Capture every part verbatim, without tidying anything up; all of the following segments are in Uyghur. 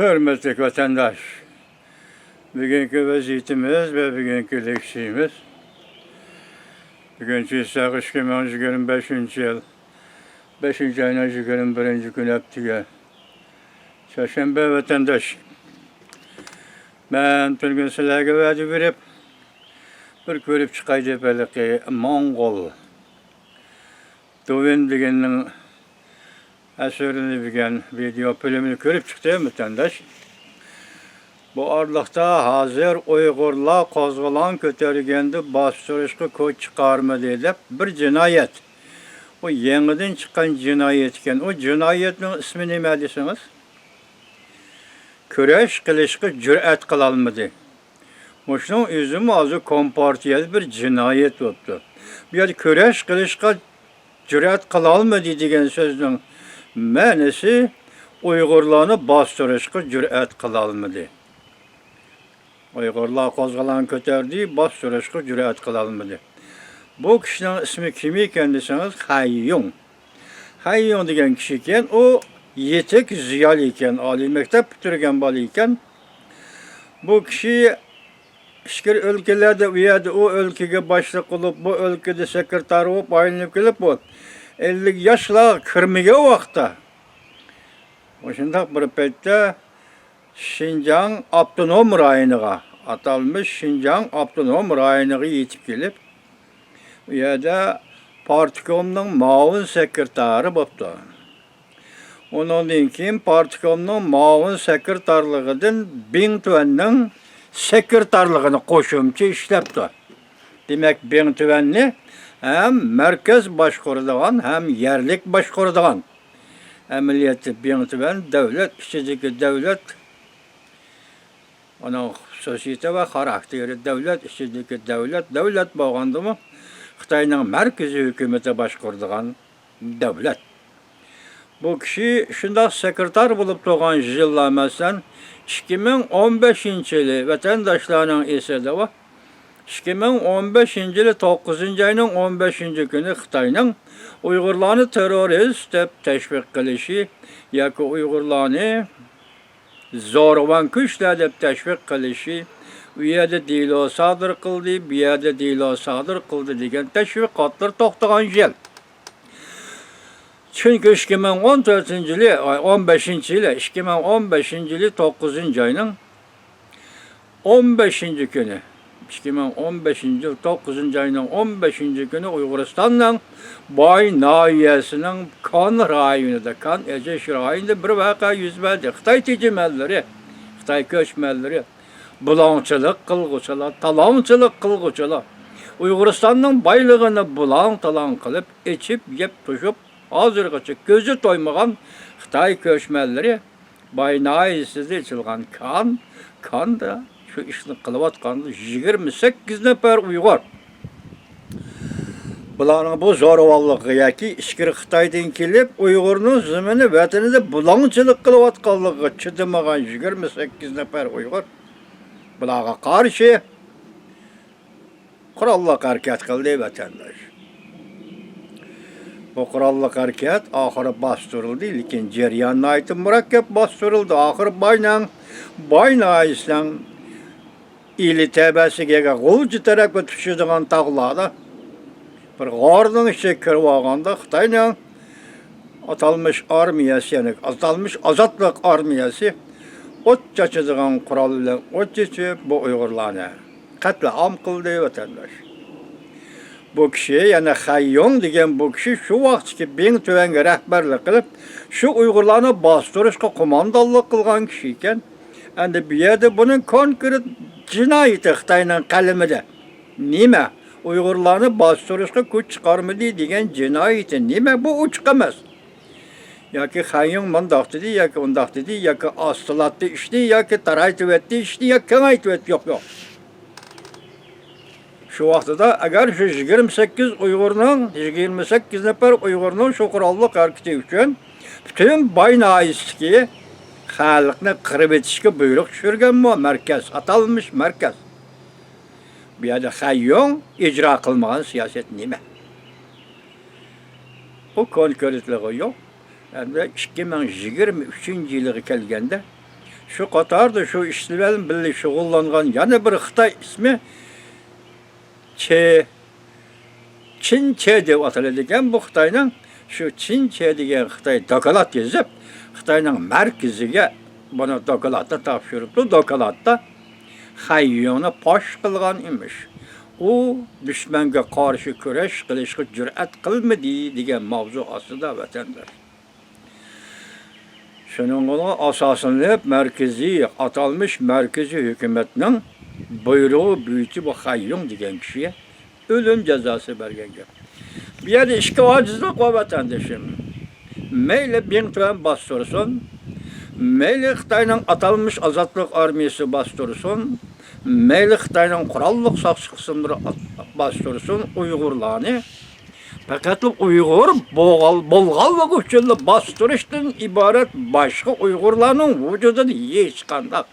ھۆرمەتلىك ۋەتەنداش، بۈگۈنكى ۋەزىيىتىمىز ۋە بۈگۈنكى لېكسىيىمىز، بۈگۈن چۈشسەك ئىككى مىڭ يىگىرمە بەشىنچى يىل بەشىنچى ئاينىڭ يىگىرمە بىرىنچى كۈنى، ھەپتىگە چارشەنبە ۋەتەنداش. مەن تۈنۈگۈن سىلەرگە ۋەدە بېرىپ، بىر كۆرۈپ چىقاي دەپ ھېلىقى موڭغۇل دۇۋىن دېگەننىڭ ئەسىرىنى دېگەن ۋىدېئو فىلىمنى كۆرۈپ چىقتىم، ۋەتەنداش. بۇ ئارىلىقتا ھازىر ئۇيغۇرلار قوزغىلاڭ كۆتۈرگەندە باستۇرۇشقا كوچا چىقارمىدى دەپ بىر جىنايەت. ئۇ يېڭىدىن چىققان جىنايەت ئىكەن. ئۇ جىنايەتنىڭ ئىسمى نېمە دېسىڭىز، كۈرەش قىلىشقا جۈرئەت قىلالمىدى. مۇشۇنىڭ ئۆزىمۇ ھازىر كومپارتىيەدە بىر جىنايەت بوپتۇ. بۇ يەردە كۈرەش قىلىشقا جۈرئەت قىلالمىدى دېگەن سۆزنىڭ مەنىسى، ئۇيغۇرلارنى باستۇرۇشقا جۈرئەت قىلالمىدى. ئۇيغۇرلار قوزغىلاڭ كۆتەردى، باستۇرۇشقا جۈرئەت قىلالمىدى. بۇ كىشىنىڭ ئىسمى كىم ئىكەن دېسىڭىز، خەييۇڭ. خەييۇڭ دېگەن كىشى ئىكەن، ئۇ يېتىك زىيالىي ئىكەن، ئالىي مەكتەپ پۈتتۈرگەن بالا ئىكەن. بۇ كىشى ئىچكىرى ئۆلكىلەردە، ئۇ يەردە ئۇ ئۆلكىگە باشلىق بولۇپ، بۇ ئۆلكىدە سېكرېتار بولۇپ ئايلىنىپ كېلىپ، بۇ ئەللىك ياشلارغا كىرمىگەن ۋاقىتتا، مۇشۇنداق بىر پەيتتە شىنجاڭ ئاپتونوم رايونىغا، ئاتالمىش شىنجاڭ ئاپتونوم رايونىغا يېتىپ كېلىپ، ئۇ يەردە پارتكومنىڭ مۇئاۋىن سېكرېتارى بوپتۇ. ئۇنىڭدىن كېيىن پارتكومنىڭ مۇئاۋىن سېكرېتارلىقىدىن بىڭ تۈەننىڭ سېكرېتارلىقىنى قوشۇمچە ئىشلەپتۇ. دېمەك، بىڭ تۈەننى ھەم مەركەز باشقۇرىدىغان، ھەم يەرلىك باشقۇرىدىغان. ئەمەلىيەتتە بىڭ تۈەن دەۋلەت ئىچىدىكى دەۋلەت، ئۇنىڭ خۇسۇسىيىتى ۋە خاراكتېرى دەۋلەت ئىچىدىكى دەۋلەت، دەۋلەت بولغاندىمۇ خىتاينىڭ مەركىزىي ھۆكۈمىتى باشقۇرىدىغان دەۋلەت. بۇ كىشى شۇنداق سېكرېتار بولۇپ تۇرغان يىللار، مەسىلەن، ئىككى مىڭ ئون بەشىنچى يىلى، ۋەتەنداشلارنىڭ ئېسىدە بار، ئىككى مىڭ ئون بەشىنچى يىلى توققۇزىنچى ئاينىڭ ئون بەشىنچى كۈنى خىتاينىڭ ئۇيغۇرلارنى تېررورىست دەپ تەشۋىق قىلىشى ياكى ئۇيغۇرلارنى زورۋان كۈچلەر دەپ تەشۋىق قىلىشى، ئۇ يەردە دېلو سادىر قىلدى، بۇ يەردە دېلو سادىر قىلدى دېگەن تەشۋىقاتلار توختىغان يىل. چۈنكى ئىككى مىڭ ئون تۆتىنچى يىلى، ئون بەشىنچى يىلى، ئىككى مىڭ ئون بەشىنچى يىلى توققۇزىنچى ئاينىڭ ئون بەشىنچى كۈنى، ئىككى مىڭ ئون بەشىنچى يىل توققۇزىنچى ئاينىڭ ئون بەشىنچى كۈنى ئۇيغۇرىستاننىڭ باي ناھىيەسىنىڭ كان رايونىدا، كان ئېچىش رايونىدا بىر ۋەقە يۈز بەردى. خىتاي تېجىمەنلىرى، خىتاي كۆچمەنلىرى، بۇلاڭچىلىق قىلغۇچىلار، تالاڭچىلىق قىلغۇچىلار، ئۇيغۇرىستاننىڭ بايلىقىنى بۇلاڭ-تالاڭ قىلىپ، ئېچىپ يەپ توشۇپ، ھازىرغىچە كۆزى تويمىغان خىتاي كۆچمەنلىرى باي ناھىيەسىدە ئېچىلغان كان، كاندا شۇ ئىشنى قىلىۋاتقان يىگىرمە سەككىز نەپەر ئۇيغۇر. بۇلارنىڭ بۇ زورۋانلىقىغا ياكى ئىچكىرى خىتايدىن كېلىپ ئۇيغۇرنىڭ زېمىنى، ۋەتىنىدە بۇلاڭچىلىق قىلىۋاتقانلىقىغا چىدىمىغان يىگىرمە سەككىز نەپەر ئۇيغۇر بۇلارغا قارشى قوراللىق ھەرىكەت قىلدى، ۋەتەنداش. بۇ قوراللىق ھەرىكەت ئاخىرى باستۇرۇلدى، لېكىن جەريان ناھايىتى مۇرەككەپ باستۇرۇلدى. ئاخىرى باينىڭ، باي ناھىيەسىنىڭ ئىلى تەبەسىگە غۇلجا تەرەپكە چۈشىدىغان تاغلاردا بىر غارنىڭ ئىچىگە كىرىۋالغاندا خىتاينىڭ ئاتالمىش ئارمىيەسى، يەنى ئاتالمىش ئازادلىق ئارمىيەسى ئوت چاچىدىغان قورال بىلەن ئوت چېچىپ، بۇ ئۇيغۇرلارنى قەتلىئام قىلدى، ۋەتەنداش. بۇ كىشى، يەنى خەييۇڭ دېگەن بۇ كىشى شۇ ۋاقىتتىكى بىڭ تۈەنگە رەھبەرلىك قىلىپ، شۇ ئۇيغۇرلارنى باستۇرۇشقا قوماندانلىق قىلغان كىشى ئىكەن. ئەمدى بۇ يەردە بۇنىڭ كونكرېت جىنايىتى خىتاينىڭ قەلىمىدە نېمە؟ ئۇيغۇرلارنى باستۇرۇشقا كۈچ چىقارمىدى دېگەن جىنايىتى نېمە؟ بۇ ئوچۇق ئەمەس. ياكى خەييۇڭ مۇنداق دېدى، ياكى ئۇنداق دېدى، ياكى ئاستىلاتتى ئىشنى، ياكى تارايتىۋەتتى ئىشنى، ياكى كېڭەيتىۋەتتى، يوق، يوق. شۇ ۋاقتىدا ئەگەر شۇ يىگىرمە سەككىز ئۇيغۇرنىڭ، يىگىرمە سەككىز نەپەر ئۇيغۇرنىڭ شۇ قوراللىق ھەرىكىتى ئۈچۈن پۈتۈن باي ناھىيەسىدىكى خەلقنى قىرىۋېتىشكە بۇيرۇق چۈشۈرگەنمۇ مەركەز، ئاتالمىش مەركەز. بۇ يەردە خەييۇڭ ئىجرا قىلمىغان سىياسەت نېمە؟ ئۇ كونكرېتلىقى يوق. ئەمدى ئىككى مىڭ يىگىرمە ئۈچىنچى يىلىغا كەلگەندە، شۇ قاتاردا شۇ ئىش بىلەن بىللە شۇغۇللانغان يەنە بىر خىتاي ئىسمى چې، چىن چې دەپ ئاتىلىدىكەن. بۇ خىتاينىڭ، شۇ چىن چې دېگەن خىتاي دوكلات يېزىپ، خىتاينىڭ مەركىزىگە بۇنى دوكلاتنى تاپشۇرۇپتۇ. دوكلاتتا خەن يۇڭنى پاش قىلغان ئىمىش. ئۇ دۈشمەنگە قارشى كۈرەش قىلىشقا جۈرئەت قىلمىدى دېگەن ماۋزۇ ئاستىدا، ۋەتەنداش. شۇنىڭغا ئاساسلىنىپ، مەركىزىي، ئاتالمىش مەركىزىي ھۆكۈمەتنىڭ بۇيرۇقى بويىچە بۇ خەن يۇڭ دېگەن كىشىگە ئۆلۈم جازاسى بەرگەن گەپ. بۇ يەردە ئىككى ئاجىزلىق بار، ۋەتەندىشىم. مەيلى بىڭتۈەن باستۇرسۇن، مەيلى خىتاينىڭ ئاتالمىش ئازادلىق ئارمىيىسى باستۇرسۇن، مەيلى خىتاينىڭ قوراللىق ساقچى قىسىملىرى باستۇرسۇن ئۇيغۇرلارنى، پەقەتلا ئۇيغۇر بولغان-، بولغانلىقى ئۈچۈنلا باستۇرۇشتىن ئىبارەت باشقا ئۇيغۇرلارنىڭ ۋۇجۇدىدا ھېچقانداق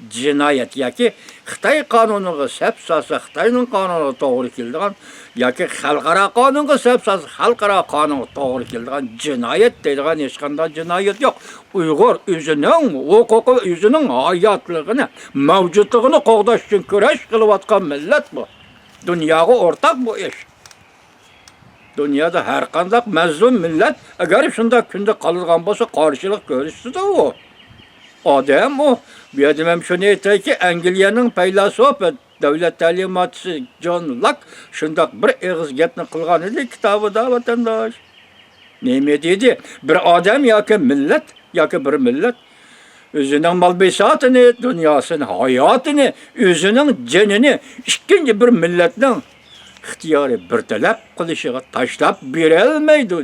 جىنايەت ياكى خىتاي قانۇنىغا سەپ سالسا، خىتاينىڭ قانۇنىغا توغرا كېلىدىغان ياكى خەلقئارا قانۇنغا سەپ سالسا، خەلقئارا قانۇنغا توغرا كېلىدىغان جىنايەت دەيدىغان ھېچقانداق جىنايەت يوق. ئۇيغۇر ئۆزىنىڭ ھوقۇقى، ئۆزىنىڭ ھاياتلىقىنى، مەۋجۇتلۇقىنى قوغداش ئۈچۈن كۈرەش قىلىۋاتقان مىللەت بۇ. دۇنياغا ئورتاق بۇ ئىش. دۇنيادا ھەرقانداق مەزلۇم مىللەت ئەگەر شۇنداق كۈندە قالىدىغان بولسا، قارشىلىق كۆرسىتىدۇ ئۇ. ئادەم ئۇ. بۇ يەردە مەن شۇنى ئېيتايكى، ئەنگلىيەنىڭ پەيلاسوپى، دۆلەت تەلىماتچىسى جون لاك شۇنداق بىر ئېغىز گەپنى قىلغان ئىدى كىتابىدا، ۋەتەنداش. نېمە دېدى؟ بىر ئادەم ياكى مىللەت، ياكى بىر مىللەت ئۆزىنىڭ مال-بىساتىنى، دۇنياسىنى، ھاياتىنى، ئۆزىنىڭ جېنىنى ئىككىنچى بىر مىللەتنىڭ ئىختىيارىي بىر تەلەپ قىلىشىغا تاشلاپ بېرەلمەيدۇ.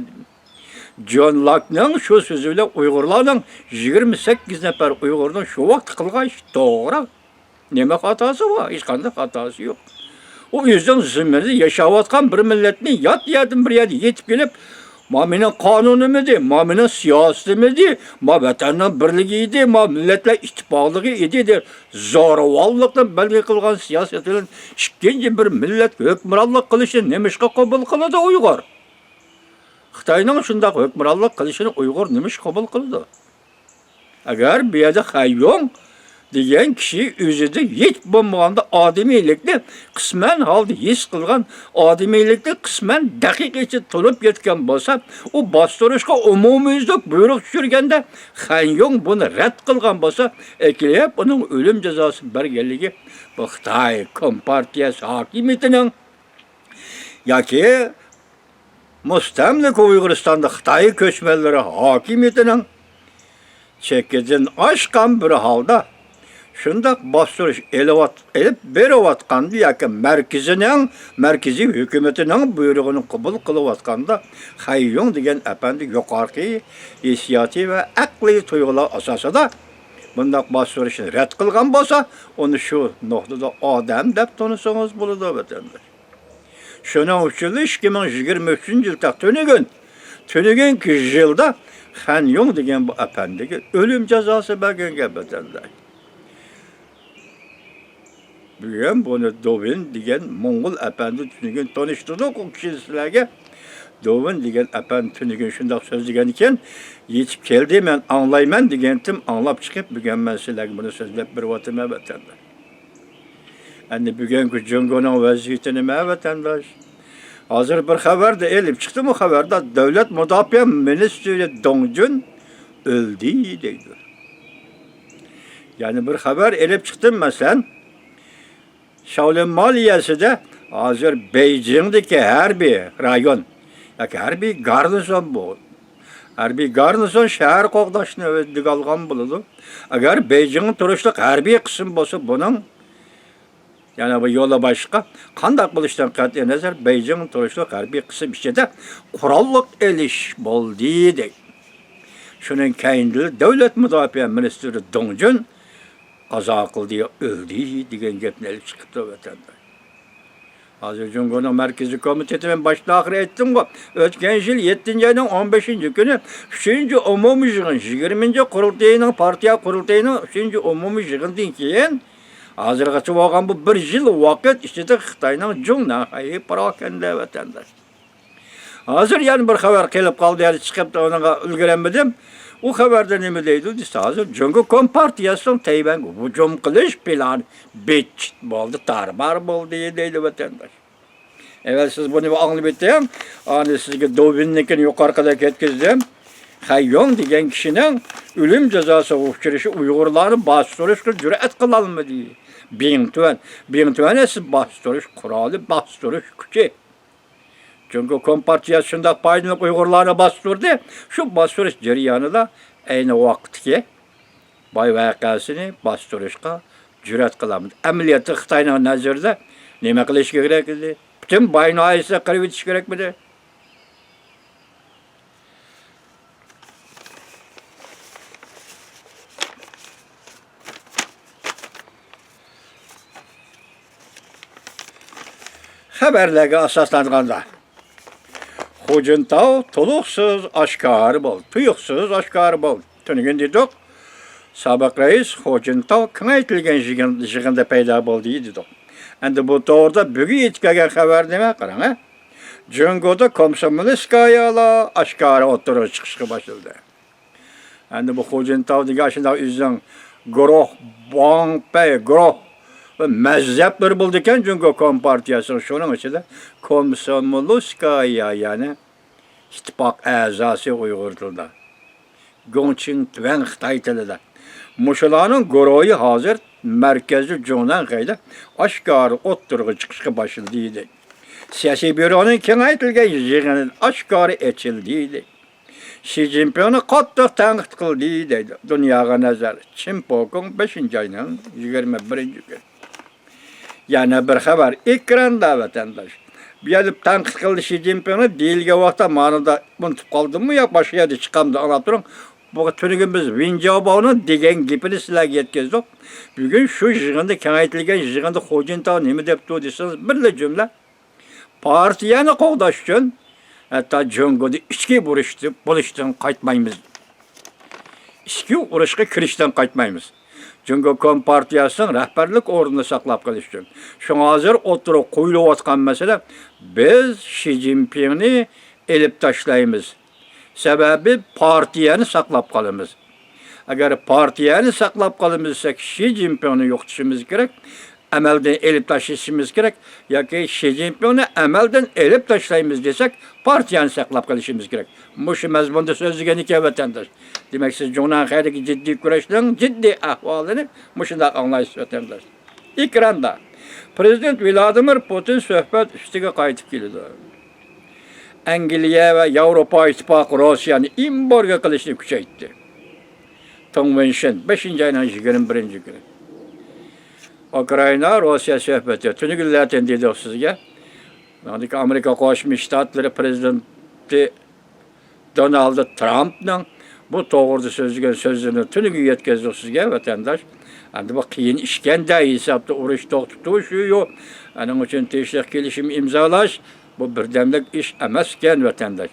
جون لاكنىڭ شۇ سۆزى بىلەن ئۇيغۇرلارنىڭ، يىگىرمە سەككىز نەپەر ئۇيغۇرنىڭ شۇ ۋاقىتتا قىلغان ئىشى توغرا. نېمە خاتاسى بار؟ ھېچقانداق خاتاسى يوق. ئۇ ئۆزىنىڭ زېمىنىدە ياشاۋاتقان بىر مىللەتنى يات يەردىن بىر يەرگە يېتىپ كېلىپ، ما مېنىڭ قانۇنۇم ئىدى، ما مېنىڭ سىياسىتىم ئىدى، ما ۋەتەننىڭ بىرلىكى ئىدى، ما مىللەتلەر ئىتتىپاقلىقى ئىدى دەپ زورىۋانلىقنى بەلگە قىلغان سىياسەت بىلەن ئىككىنچى بىر مىللەت ھۆكۈمرانلىق قىلىشنى نېمىشقا قوبۇل قىلىدۇ ئۇيغۇر؟ خىتاينىڭ شۇنداق ھۆكۈمرانلىق قىلىشىنى ئۇيغۇر نېمىشقا قوبۇل قىلىدۇ؟ ئەگەر بۇ يەردە خەن يۇڭ دېگەن كىشى ئۆزىدە ھېچ بولمىغاندا ئادىمىيلىكنى قىسمەن ھالدا ھېس قىلغان، ئادىمىيلىكنى قىسمەن دەقىقە ئىچىدە تونۇپ يەتكەن بولسا، ئۇ باستۇرۇشقا ئومۇميۈزلۈك بۇيرۇق چۈشۈرگەندە، خەن يۇڭ بۇنى رەت قىلغان بولسا، ئەكېلىپ ئۇنىڭ ئۆلۈم جازاسى بەرگەنلىكى بۇ خىتاي كومپارتىيەسى ھاكىمىيىتىنىڭ ياكى مۇستەملىكە ئۇيغۇرىستاندا خىتاي كۆچمەنلىرى ھاكىمىيىتىنىڭ چېكىدىن ئاشقان بىر ھالدا شۇنداق باستۇرۇش ئېلىۋات-، ئېلىپ بېرىۋاتقاندا ياكى مەركىزىنىڭ، مەركىزىي ھۆكۈمىتىنىڭ بۇيرۇقىنى قوبۇل قىلىۋاتقاندا، خەن يۇڭ دېگەن ئەپەندى يۇقىرىقى ھېسسىياتىي ۋە ئەقلىي تۇيغۇلار ئاساسىدا بۇنداق باستۇرۇشنى رەت قىلغان بولسا، ئۇنى شۇ نۇقتىدا ئادەم دەپ تونۇسىڭىز بولىدۇ، ۋەتەنداش. شۇنىڭ ئۈچۈنلا ئىككى مىڭ يىگىرمە ئۈچىنچى يىل تەق تۈنۈگۈن، تۈنۈگۈنكى يىلدا خەن يۇڭ دېگەن بۇ ئەپەندىگە ئۆلۈم جازاسى بەرگەن گەپ ئەتەندە. بۈگۈن بۇنى دوۋىن دېگەن موڭغۇل ئەپەندى تۈنۈگۈن تونۇشتۇردۇق ئۇ كىشىنى سىلەرگە. دوۋىن دېگەن ئەپەندى تۈنۈگۈن شۇنداق سۆزلىگەنىكەن، يېتىپ كەلدى، مەن ئاڭلايمەن دېگەنتىم، ئاڭلاپ چىقىپ بۈگۈن مەن سىلەرگە بۇنى سۆزلەپ بېرىۋاتىمەن، ۋەتەنداش. ئەمدى بۈگۈنكى جۇڭگونىڭ ۋەزىيىتى نېمە، ۋەتەنداش؟ ھازىر بىر خەۋەردە ئېلىپ چىقتىمۇ، خەۋەردە دۆلەت مۇداپىئە مىنىستىرى دۇڭ جۈن ئۆلدى دەيدۇ. يەنە بىر خەۋەر ئېلىپ چىقتىم، مەسىلەن، شاۋلىن مالىيەسىدە ھازىر بېيجىڭدىكى ھەربىي رايون ياكى ھەربىي گارنىزون بۇ. ھەربىي گارنىزون شەھەر قوغداشنى ئۆز ئىچىگە ئالغان بولىدۇ. ئەگەر بېيجىڭ تۇرۇشلۇق ھەربىي قىسىم بولسا، بۇنىڭ يەنە بۇ يولى باشقا قانداق بولۇشىدىن قەتئىينەزەر، بېيجىڭ تۇرۇشلۇق ھەربىي قىسىم ئىچىدە قوراللىق ئېلىش بولدى دەيدۇ. شۇنىڭ كەينىدىلا دۆلەت مۇداپىئە مىنىستىرى دۇڭ جۈن قازا قىلدى، ئۆلدى دېگەن گەپنى ئېلىپ چىقىپتۇ ۋەتەنداش. ھازىر جۇڭگونىڭ مەركىزىي كومىتېتى، مەن باشتىن ئاخىر ئېيتتىمغۇ، ئۆتكەن يىل يەتتىنچى ئاينىڭ ئون بەشىنچى كۈنى ئۈچىنچى ئومۇمىي يىغىن، يىگىرمىنچى قۇرۇلتىيىنىڭ، پارتىيە قۇرۇلتىيىنىڭ ئۈچىنچى ئومۇمىي يىغىنىدىن كېيىن، ھازىرغىچە بولغان بۇ بىر يىل ۋاقىت ئىچىدە خىتاينىڭ جۇڭ ناھىيە پاراكەندە ۋەتەنداش. ھازىر يەنە بىر خەۋەر قېلىپ قالدى، ھېلى چىقىپ ئۇنىڭغا ئۈلگۈرەلمىدىم. ئۇ خەۋەردە نېمە دەيدۇ دېسە، ھازىر جۇڭگو كومپارتىيەسىنىڭ تەيۋەنگە ھۇجۇم قىلىش پىلانى بىت بولدى، تارمار بولدى دەيدۇ ۋەتەنداش. ئەۋەل سىز بۇنى ئاڭلىۋېتىڭ. ئاندىن سىزگە دوۋىننىڭكىنى يۇقىرىقىدا يەتكۈزدۈم. خەييوڭ دېگەن كىشىنىڭ ئۆلۈم جازاسىغا ئۇچرىشى ئۇيغۇرلارنى باستۇرۇشقا جۈرئەت قىلالمىدى. بىڭتۈەن، بىڭتۈەن ئەسلى باستۇرۇش قورالى، باستۇرۇش كۈچى. جۇڭگو كومپارتىيەسى شۇنداق پايدىلىنىپ ئۇيغۇرلارنى باستۇردى. شۇ باستۇرۇش جەريانىدا ئەينى ۋاقىتتىكى باي ۋەقەسىنى باستۇرۇشقا جۈرئەت قىلالمىدى. ئەمەلىيەتتە خىتاينىڭ نەزىرىدە نېمە قىلىش كېرەك ئىدى؟ پۈتۈن باي ناھىيەسىنى قىرىۋېتىش كېرەكمىدى؟ خەۋەرلەرگە ئاساسلانغاندا، خۇجىنتاۋ تولۇقسىز ئاشكارا بولدى، تۇيۇقسىز ئاشكارا بولدى. تۈنۈگۈن دېدۇق، سابىق رەئىس خۇجىنتاۋ كېڭەيتىلگەن يىغىن-، يىغىندا پەيدا بولدى دېدۇق. ئەمدى بۇ توغرىدا بۈگۈن يېتىپ كەلگەن خەۋەر نېمە؟ قاراڭ، ھە؟ جۇڭگودا كومسومولسكايالار ئاشكارا ئوتتۇرىغا چىقىشقا باشلىدى. ئەمدى بۇ خۇجىنتاۋ دېگەن ئاشۇنداق ئۆزىنىڭ گۇرۇھ، باڭپەي گۇرۇھ ۋە مەزھەپلىرى بولىدىكەن جۇڭگو كومپارتىيەسىنىڭ، شۇنىڭ ئىچىدە كومسومولسكايا، يەنى ئىتتىپاق ئەزاسى ئۇيغۇر تىلىدا. گۇڭچىڭ تۈەن خىتاي تىلىدا. مۇشۇلارنىڭ گۇرۇھى ھازىر مەركەزلىك جۇڭنەنخەيدە ئاشكارا ئوتتۇرىغا چىقىشقا باشلىدى دېدى. سىياسىي بيۇرونىڭ كېڭەيتىلگەن يىغىنى ئاشكارا ئېچىلدى دېدى. شى جىنپىڭنى قاتتىق تەنقىد قىلدى دەيدۇ. دۇنياغا نەزەر. چىن پوكۇڭ، بەشىنچى ئاينىڭ يىگىرمە بىرىنچى كۈنى. يەنە بىر خەۋەر، ئېكراندا ۋەتەنداش. بۇ يەردە تەنقىد قىلدى شى جىنپىڭنى دېيىلگەن ۋاقىتتا مانىدا ئۇنتۇپ قالدىممۇ يا باشقا يەردە چىقامدۇ ئاڭلاپ تۇرۇڭ. بۇ تۈنۈگۈن بىز ۋېن جياۋباۋنىڭ دېگەن گېپىنى سىلەرگە يەتكۈزدۇق. بۈگۈن شۇ يىغىندا، كېڭەيتىلگەن يىغىندا خۇجىنتاۋ نېمە دەپتۇ دېسىڭىز، بىرلا جۈملە. پارتىيەنى قوغداش ئۈچۈن ھەتتا جۇڭگودا ئىچكى ئۇرۇش بولۇشتىن قايتمايمىز. ئىچكى ئۇرۇشقا كىرىشتىن قايتمايمىز. جۇڭگو كومپارتىيەسىنىڭ رەھبەرلىك ئورنىنى ساقلاپ قېلىش ئۈچۈن. شۇڭا ھازىر ئوتتۇرىغا قويۇلۇۋاتقان مەسىلە، بىز شى جىنپىڭنى ئېلىپ تاشلايمىز. سەۋەبى پارتىيەنى ساقلاپ قالىمىز. ئەگەر پارتىيەنى ساقلاپ قالىمىز دېسەك، شى جىنپىڭنى يوقىتىشىمىز كېرەك، ئەمەلدىن ئېلىپ تاشلىشىمىز كېرەك، ياكى شى جىنپىڭنى ئەمەلدىن ئېلىپ تاشلايمىز دېسەك، پارتىيەنى ساقلاپ قېلىشىمىز كېرەك. مۇشۇ مەزمۇندا سۆزلىگەن ئىكەن ۋەتەنداش. دېمەك، سىز جۇڭنەنخەيدىكى جىددىي كۈرەشنىڭ جىددىي ئەھۋالىنى مۇشۇنداق ئاڭلايسىز ۋەتەنداش. ئېكراندا پرېزىدېنت ۋلادىمىر پۇتىن سۆھبەت ئۈستىگە قايتىپ كېلىدۇ. ئەنگلىيە ۋە ياۋروپا ئىتتىپاقى روسىيەنى ئېمبارگو قىلىشنى كۈچەيتتى. تۇڭ ۋېنشىن، بەشىنچى ئاينىڭ يىگىرمە بىرىنچى كۈنى. ئۇكرائىنا روسىيە سۆھبىتى تۈنۈگۈنلەتىن دېدۇق سىزگە. ئاندىكى ئامېرىكا قوشما شتاتلىرى پرېزىدېنتى دونالد ترامپنىڭ بۇ توغرىدا سۆزلىگەن سۆزلىرىنى تۈنۈگۈن يەتكۈزدۇق سىزگە، ۋەتەنداش. ئەمدى بۇ قىيىن ئىشكەندە ھېسابتا ئۇرۇش توختىتىش يوق. ئەنىڭ ئۈچۈن تىنچلىق كېلىشىمى ئىمزالاش، بۇ بىردەملىك ئىش ئەمەسكەن، ۋەتەنداش.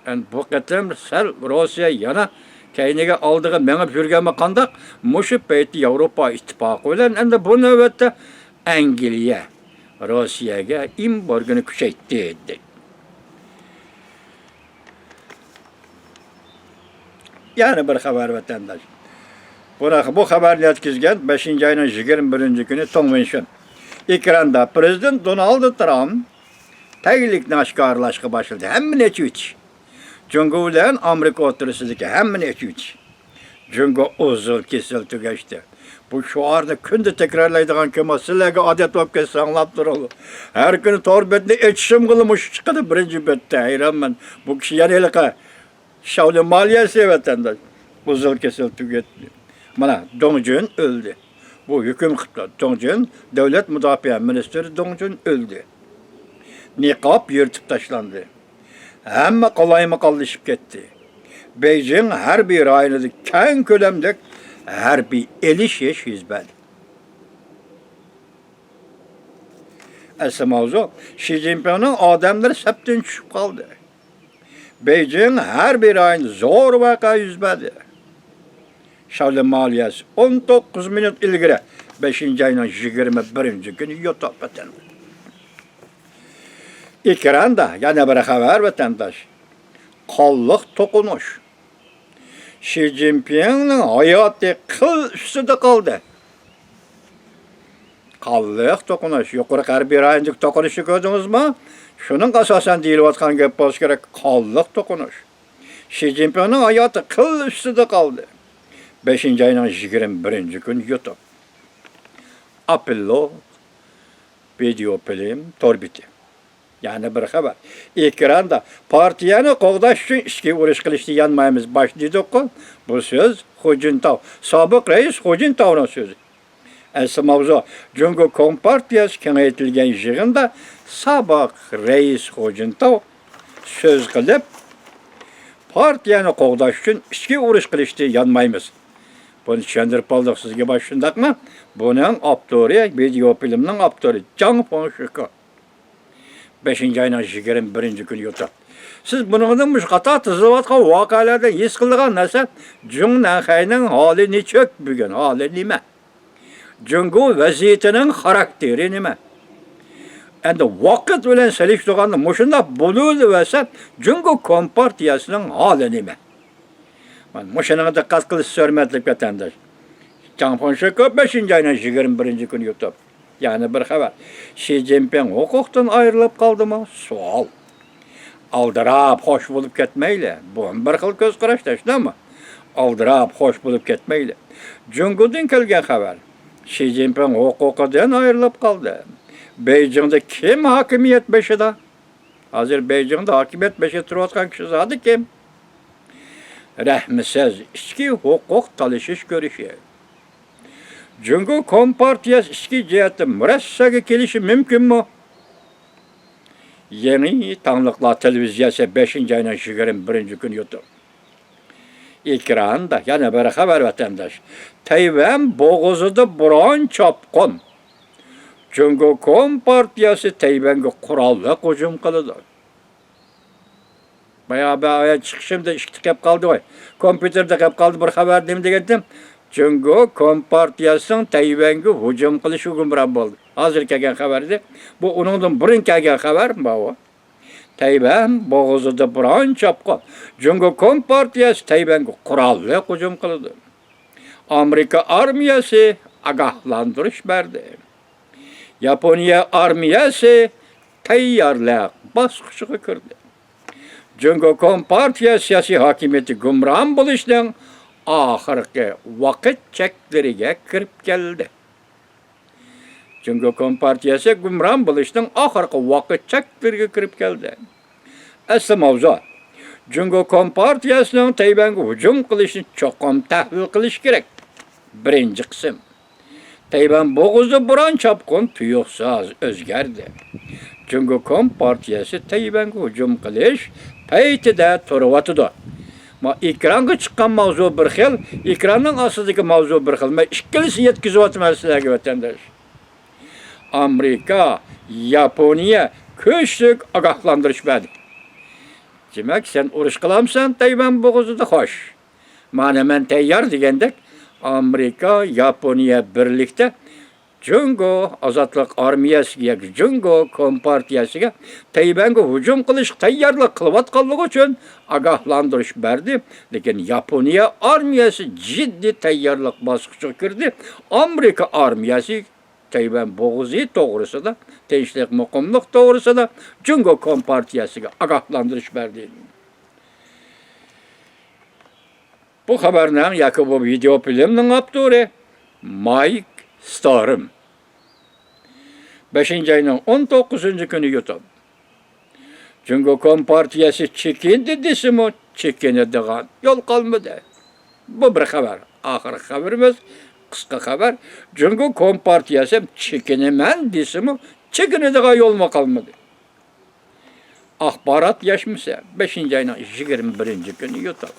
ئەمدى بۇ قېتىم سەل روسىيە يەنە كەينىگە، ئالدىغا مېڭىپ يۈرگەنمۇ قانداق؟ مۇشۇ پەيتتە ياۋروپا ئىتتىپاقى بىلەن ئەمدى بۇ نۆۋەتتە ئەنگلىيە روسىيەگە ئېمبارگونى كۈچەيتتى، دەيدۇ. يەنە بىر خەۋەر، ۋەتەنداش. بۇ، بۇ خەۋەرنى يەتكۈزگەن بەشىنچى ئاينىڭ يىگىرمە بىرىنچى كۈنى تۇڭ ۋېنشىن. ئېكراندا پرېزىدېنت دونالد ترامپ تەگلىكنى ئاشكارىلاشقا باشلىدى. ھەممىنى ئېچىۋېتىش. جۇڭگو بىلەن ئامېرىكا ئوتتۇرىسىدىكى ھەممىنى ئېچىۋېتىش. جۇڭگو ئۇزۇل كېسىل تۈگەشتى. بۇ شوئارنى كۈندە تەكرارلايدىغان كىم بار؟ سىلەرگە ئادەت بولۇپ كەتسە ئاڭلاپ تۇرۇڭلار. ھەر كۈنى تور بەتنى ئېچىشىمغىلا مۇشۇ چىقىدۇ بىرىنچى بەتتە. ھەيرانمەن. بۇ كىشى يەنە ھېلىقى شاۋلىن مالىيەسى ۋەتەنداش. ئۇزۇل كېسىل تۈگەتتى. مانا، دۇڭجۈن ئۆلدى. بۇ ھۆكۈم قىپتۇ. دۇڭجۈن، دۆلەت مۇداپىئە مىنىستىرى دۇڭجۈن ئۆلدى. نىقاب يىرتىپ تاشلاندى. ھەممە قالايمىقانلىشىپ كەتتى. بېيجىڭ ھەربىي رايونىدا كەڭ كۆلەملىك ھەربىي ئېلىشىش يۈز بەردى. ئەسلى ماۋزۇ، شى جىنپىڭنىڭ ئادەملىرى سەپتىن چۈشۈپ قالدى. بېيجىڭ ھەربىي رايونىدا زور ۋەقە يۈز بەردى. شاۋلىن مالىيەسى ئون توققۇز مىنۇت ئىلگىرى، بەشىنچى ئاينىڭ يىگىرمە بىرىنچى كۈنى يوتاپ ئۆتۈلدى. ئېكراندا يەنە بىر خەۋەر، ۋەتەنداش. قانلىق توقۇنۇش. شى جىنپىڭنىڭ ھاياتى قىل ئۈستىدە قالدى. قانلىق توقۇنۇش، يۇقىرىقى ھەربىي رايوندىكى توقۇنۇشنى كۆردىڭىزمۇ؟ شۇنىڭغا ئاساسەن دېيىلىۋاتقان گەپ بولسا كېرەك، قانلىق توقۇنۇش. شى جىنپىڭنىڭ ھاياتى قىل ئۈستىدە قالدى. بەشىنچى ئاينىڭ يىگىرمە بىرىنچى كۈنى يۇتۇپ. ئاپېللو، ۋىدېئو فىلىم، تور بېتى. يەنە بىر خەۋەر. ئېكراندا پارتىيەنى قوغداش ئۈچۈن ئىچكى ئۇرۇش قىلىشتا يانمايمىز، باش دېدۇققۇ. بۇ سۆز خۇجىنتاۋ، سابىق رەئىس خۇجىنتاۋنىڭ سۆزى. ئەسلى ماۋزۇ، جۇڭگو كومپارتىيەسى كېڭەيتىلگەن يىغىندا سابىق رەئىس خۇجىنتاۋ سۆز قىلىپ، پارتىيەنى قوغداش ئۈچۈن ئىچكى ئۇرۇش قىلىشتا يانمايمىز. بۇنى چۈشەندۈرۈپ بولدۇق سىزگە باش، شۇنداقمۇ؟ بۇنىڭ ئاپتورى، ۋىدېئو فىلىمنىڭ ئاپتورى جاڭ فېڭشىكو. بەشىنچى ئاينىڭ يىگىرمە بىرىنچى كۈنى يۇتۇپ. سىز بۇنىڭدىن مۇشۇ قاتار تىزىلىۋاتقان ۋەقەلەردىن ھېس قىلىدىغان نەرسە، جۇڭ نەنخەينىڭ ھالى نېچۈك بۈگۈن، ھالى نېمە؟ جۇڭگو ۋەزىيىتىنىڭ خاراكتېرى نېمە؟ ئەمدى ۋاقىت بىلەن سېلىشتۇرغاندا مۇشۇنداق بولۇۋەرسە، جۇڭگو كومپارتىيەسىنىڭ ھالى نېمە؟ مانا مۇشۇنىڭغا دىققەت قىلىشنى سۆرىمەتلىك ۋەتەنداش. جاڭ فېڭشىكو بەشىنچى ئاينىڭ يىگىرمە بىرىنچى كۈنى يۇتۇپ. يەنە بىر خەۋەر. شى جىنپىڭ ھوقۇقتىن ئايرىلىپ قالدىمۇ؟ سوئال. ئالدىراپ خوش بولۇپ كەتمەيلى. بۇ بىر خىل كۆز قاراشتا، شۇنداقمۇ؟ ئالدىراپ خوش بولۇپ كەتمەيلى. جۇڭگودىن كەلگەن خەۋەر. شى جىنپىڭ ھوقۇقىدىن ئايرىلىپ قالدى. بېيجىڭدا كىم ھاكىمىيەت بېشىدا؟ ھازىر بېيجىڭدا ھاكىمىيەت بېشىدا تۇرۇۋاتقان كىشى زادى كىم؟ رەھمىسىز ئىچكى ھوقۇق تالىشىش كۈرىشى. جۇڭگو كومپارتىيەسى ئىچكى جەھەتتە مۇرەسسەگە كېلىشى مۇمكىنمۇ؟ يېڭى تاڭلىقلار تېلېۋىزىيەسى بەشىنچى ئاينىڭ يىگىرمە بىرىنچى كۈنى يۇتۇپ. ئېكراندا يەنە بىر خەۋەر، ۋەتەنداش. تەيۋەن بوغۇزىدا بوران چاپقۇن. جۇڭگو كومپارتىيەسى تەيۋەنگە قوراللىق ھۇجۇم قىلىدۇ. بايا، بايا چىقىشىمدا ئىشىكتە قېلىپ قالدى غوي. كومپيۇتېردا قېلىپ قالدى بىر خەۋەر، نېمە دېگەنتىم؟ جۇڭگو كومپارتىيەسىنىڭ تەيۋەنگە ھۇجۇم قىلىشىغا گۇمران بولدى. ھازىر كەلگەن خەۋەر ئىدى. بۇ ئۇنىڭدىن بۇرۇن كەلگەن خەۋەر، ماۋۇ. تەيۋەن بوغۇزىدا بوران چاپقۇن. جۇڭگو كومپارتىيەسى تەيۋەنگە قوراللىق ھۇجۇم قىلىدۇ. ئامېرىكا ئارمىيەسى ئاگاھلاندۇرۇش بەردى. ياپونىيە ئارمىيەسى تەييارلىق باسقۇچىغا كىردى. جۇڭگو كومپارتىيە سىياسىي ھاكىمىيىتى گۇمران بولۇشنىڭ ئاخىرقى ۋاقىت چەكلىرىگە كىرىپ كەلدى. جۇڭگو كومپارتىيەسى گۇمران بولۇشنىڭ ئاخىرقى ۋاقىت چەكلىرىگە كىرىپ كەلدى. ئەسلى ماۋزۇ، جۇڭگو كومپارتىيەسىنىڭ تەيۋەنگە ھۇجۇم قىلىشىنى چوقۇم تەھلىل قىلىش كېرەك. بىرىنچى قىسىم. تەيۋەن بوغۇزى بوران چاپقۇن تۇيۇقسىز ئۆزگەردى. جۇڭگو كومپارتىيەسى تەيۋەنگە ھۇجۇم قىلىش پەيتىدە تۇرۇۋاتىدۇ. ما ئېكرانغا چىققان ماۋزۇ بىر خىل، ئېكراننىڭ ئاستىدىكى ماۋزۇ بىر خىل. مەن ئىككىلىسىنى يەتكۈزۈۋاتىمەن سىلەرگە، ۋەتەنداش. ئامېرىكا، ياپونىيە كۈچلۈك ئاگاھلاندۇرۇش بەردى. دېمەك، سەن ئۇرۇش قىلامسەن تەيۋەن بوغۇزىدا؟ خوش. مانا مەن تەييار دېگەندەك، ئامېرىكا، ياپونىيە بىرلىكتە جۇڭگو ئازادلىق ئارمىيەسىگە ياكى جۇڭگو كومپارتىيەسىگە تەيۋەنگە ھۇجۇم قىلىشقا تەييارلىق قىلىۋاتقانلىقى ئۈچۈن ئاگاھلاندۇرۇش بەردى. لېكىن ياپونىيە ئارمىيەسى جىددىي تەييارلىق باسقۇچىغا كىردى. ئامېرىكا ئارمىيەسى تەيۋەن بوغۇزى توغرىسىدا، تىنچلىق، مۇقىملىق توغرىسىدا جۇڭگو كومپارتىيەسىگە ئاگاھلاندۇرۇش بەردى. بۇ خەۋەرنىڭ ياكى بۇ ۋىدېئو فىلىمنىڭ ئاپتورى مايك ستارم. بەشىنچى ئاينىڭ ئون توققۇزىنچى كۈنى يۇتۇپ. جۇڭگو كومپارتىيەسى چېكىندى دېسىمۇ، چېكىنىدىغان يول قالمىدى. بۇ بىر خەۋەر. ئاخىرقى خەۋىرىمىز، قىسقا خەۋەر. جۇڭگو كومپارتىيەسى چېكىنىمەن دېسىمۇ، چېكىنىدىغان يولمۇ قالمىدى. ئاخبارات ياشمىسى، بەشىنچى ئاينىڭ يىگىرمە بىرىنچى كۈنى يۇتۇپ.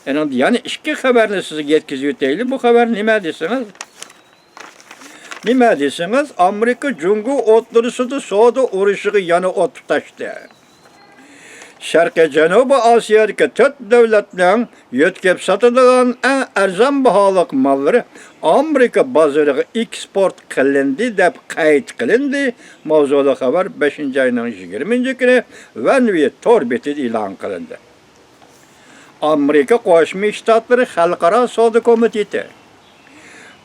ئېنىڭدا يەنە ئىككى خەۋەرنى سىزگە يەتكۈزۈپ ئۆتەيلى. بۇ خەۋەر نېمە دېسىڭىز، نېمە دېسىڭىز، ئامېرىكا جۇڭگو ئوتتۇرىسىدا سودا ئۇرۇشىغا يەنە ئوت تۇتاشتى. شەرقىي جەنۇبىي ئاسىيادىكى تۆت دۆلەتنىڭ يۆتكەپ ساتىدىغان ئەڭ ئەرزان باھالىق ماللىرى ئامېرىكا بازىرىغا ئېكسپورت قىلىندى، دەپ قەيت قىلىندى. ماۋزۇلۇق خەۋەر بەشىنچى ئاينىڭ يىگىرمىنچى كۈنى ۋەنۋى تور بېتىدە ئېلان قىلىندى. ئامېرىكا قوشما شتاتلىرى خەلقئارا سودا كومىتېتى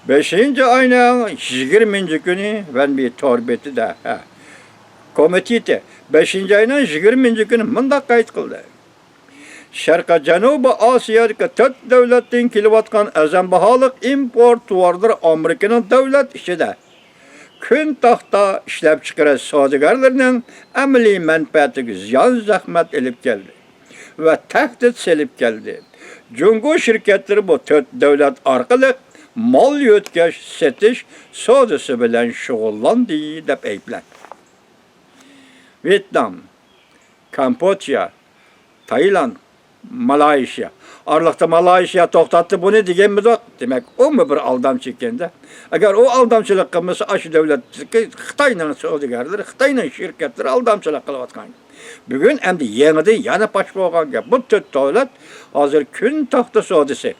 بەشىنچى ئاينىڭ يىگىرمىنچى كۈنى ۋەنبى تور بېتىدە، ھە، كومىتېتى بەشىنچى ئاينىڭ يىگىرمىنچى كۈنى مۇنداق قەيت قىلدى: شەرقىي جەنۇبىي ئاسىيادىكى تۆت دۆلەتتىن كېلىۋاتقان ئەرزان باھالىق ئىمپورت تاۋارلىرى ئامېرىكىنىڭ دۆلەت ئىچىدە كۈن تاختا ئىشلەپچىقىرىش سودىگەرلىرىنىڭ ئەمەلىي مەنپەئەتىگە زىيان زەخمەت ئېلىپ كەلدى ۋە تەھدىت سېلىپ كەلدى. جۇڭگو شىركەتلىرى بۇ تۆت دۆلەت ئارقىلىق مال يۆتكەش، سېتىش سودىسى بىلەن شۇغۇللاندى، دەپ ئەيىبلەندى. ۋيېتنام، كامبودژا، تايلاند، مالايشىيا. ئارىلىقتا مالايشىيا توختاتتى بۇنى دېگەنمىدۇق؟ دېمەك، ئۇمۇ بىر ئالدامچى ئىكەندە. ئەگەر ئۇ ئالدامچىلىق قىلمىسا، ئاشۇ دۆلەتتىكى خىتاينىڭ سودىگەرلىرى، خىتاينىڭ شىركەتلىرى ئالدامچىلىق قىلىۋاتقان. بۈگۈن ئەمدى يېڭىدىن يەنە پاش بولغان گەپ. بۇ تۆت دۆلەت ھازىر كۈن تاختا سودىسى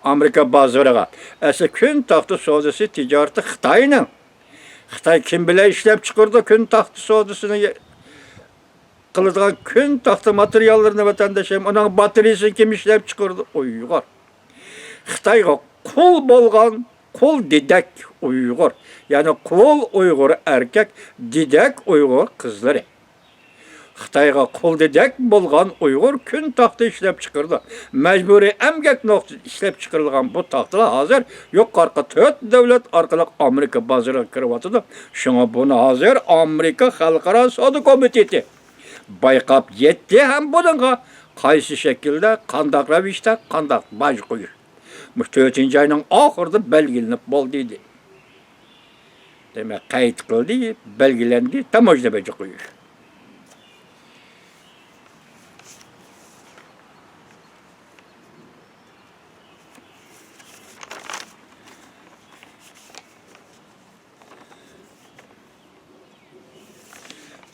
ئامېرىكا بازىرىغا. ئەسلى كۈن تاختا سودىسى تىجارىتى خىتاينىڭ. خىتاي كىم بىلەن ئىشلەپ چىقىرىدۇ كۈن تاختا سودىسىنى؟ قىلىدىغان كۈن تاختا ماتېرىياللىرىنى ۋەتەنداشلىرىم، ئۇنىڭ باتارېيىسىنى كىم ئىشلەپ چىقىرىدۇ؟ ئۇيغۇر. خىتايغا قۇل بولغان قۇل دېدەك ئۇيغۇر، يەنى قۇل ئۇيغۇر ئەركەك، دېدەك ئۇيغۇر قىزلىرى. خىتايغا قۇل دېدەك بولغان ئۇيغۇر كۈن تاختا ئىشلەپ چىقىرىدۇ. مەجبۇرىي ئەمگەك نۇقتىسىدا ئىشلەپ چىقىرىلغان بۇ تاختىلار ھازىر يۇقىرىقى تۆت دۆلەت ئارقىلىق ئامېرىكا بازىرىغا كىرىۋاتىدۇ. شۇڭا بۇنى ھازىر ئامېرىكا خەلقئارا سودا كومىتېتى بايقاپ يەتتى ھەم بۇنىڭغا قايسى شەكىلدە، قانداق رەۋىشتە، قانداق باج قويۇش مۇشۇ تۆتىنچى ئاينىڭ ئاخىرىدا بەلگىلىنىپ بولدى دېدى. دېمەك، قەيت قىلدى، بەلگىلەندى، تاموژنا بېجى قويۇش.